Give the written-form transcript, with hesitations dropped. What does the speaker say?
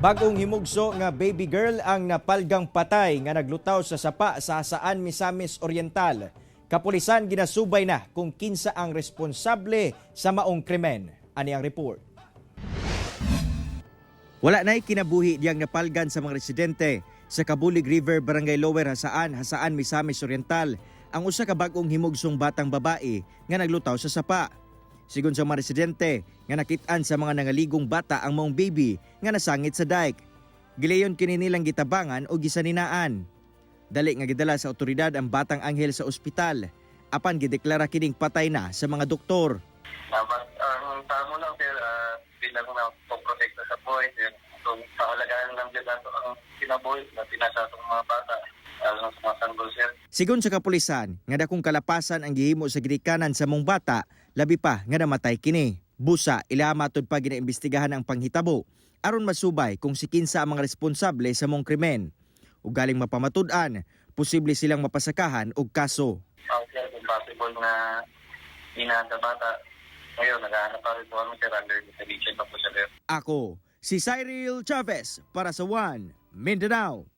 Bagong himugso nga baby girl ang napalgang patay nga naglutaw sa sapa sa Jasaan, Misamis Oriental. Kapulisan ginasubay na kung kinsa ang responsable sa maong krimen. Ani ang report. Wala na'y kinabuhi diyang napalgan sa mga residente sa Kabulig River, Barangay Lower Jasaan, Jasaan, Misamis Oriental, ang usa ka bag-ong himugsong batang babae nga naglutaw sa sapa. Sigon sa mga residente nga nakit-an sa mga nangaligong bata ang maong baby nga nasangit sa dike. Gilayon kini nilang gitabangan o gisaninaan. Dali nga gidala sa otoridad ang batang anghel sa ospital. Apan gideklara kining patay na sa mga doktor. Dapat ang tamo lang, sir, bilang na pagprotekta sa buhay, sir. So, pahalagahan lang din nato ang kinabuhi na pinasa atong mga bata, lalo na sa mga sanggol, sir. Sigon sa kapulisan, nga dakong kalapasan ang gihimo sa ginikanan sa mong bata, labi pa nga namatay kini. Busa, ila matud pa ginaimbestigahan ang panghitabo aron masubay kung si kinsa ang mga responsable sa mong krimen. Ug galing mapamatud-an, posible silang mapasakahan og kaso. Sir, kung possible na inahan sa bata, ngayon, naghahanap pa rin po kami, sir, under investigation pa po siya, sir. Ako, si Cyril Chavez para sa One Mindanao.